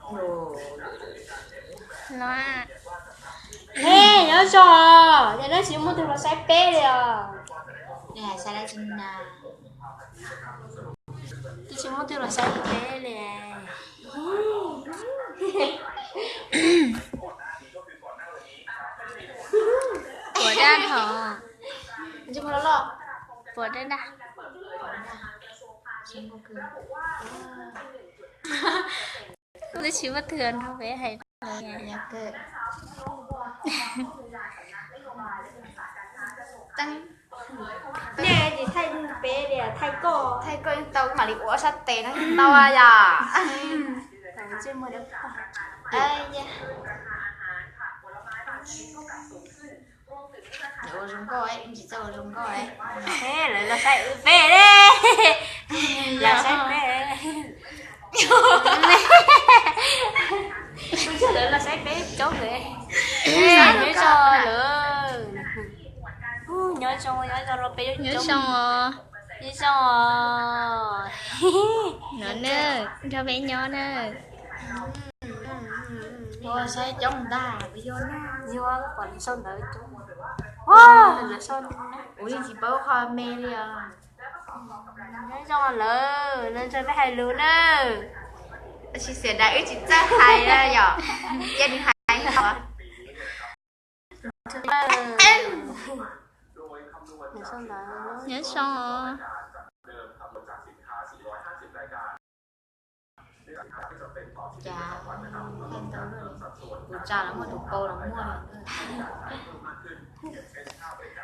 Los, nyob zoo os, yog no tsis muaj twg los saib peb li os. Saib dab tsi na? Twb tsis muaj twg los saib peb li. Puas dab hov? Puas dab dab? Kuv twb tsis muaj twg nrog peb hais. Nej tsis thaij peb li, thaij koj, thaij koj yeej tau, mam li ua sab tes no yeej tau yom. Ua zoo nkauj, tsis txawj ua zoo nkauj. Lawv los saib peb li, los saib peb. Lawv los saib peb coob li. Nyob zoo lawm. Nyob zoo, nyob zoo rau peb coob. Nyob zoo os. Nyob zoo os. No na, nrog peb nyob na. Ua saib coob ntag, yuav pom sau ntawv coob. Ua yeej tsis paub qhov me li os. Nyob zoo lawm, no nrog peb hais lus na. Tsis xiam dais wb tsis txawj hais yom, cia nws hais. Nyob zoo os. Cas tau, kuv tsa los muaj, tus pau los muaj.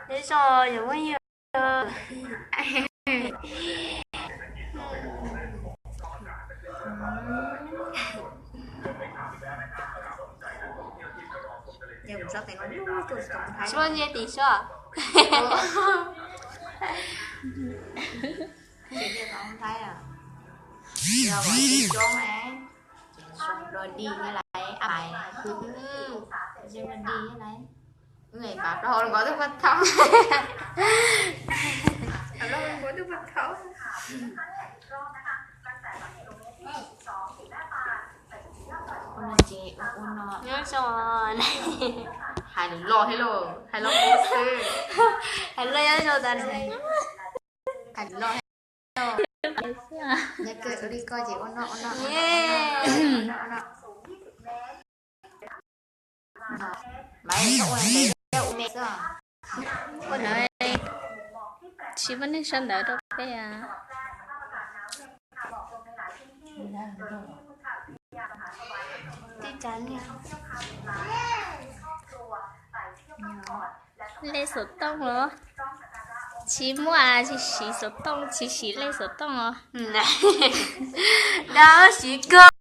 Nyob zoo yom, muaj yog. Suab nyiaj tim suab. Los coob ne, Rodi thiab laiv, Ab Pais, Rodi thiab laiv. Wb pab rau hauv nkawd twb pab thaum, pab rau nkawd twb pab thaum. Ua no ces ua no. Nyob zoo. Hais lus los thiab lauj, hais los xwb. Hais los nyob zoo tas. Hais lus los thiab lauj. Yog kawg li ko ces ua no ua no. Ua no, tsis muaj neeg sau ntawv rau peb. Lej xov tooj los? Tsis muaj, tsis siv xov tooj, tsis siv lej xov tooj os. Dab siv kawg.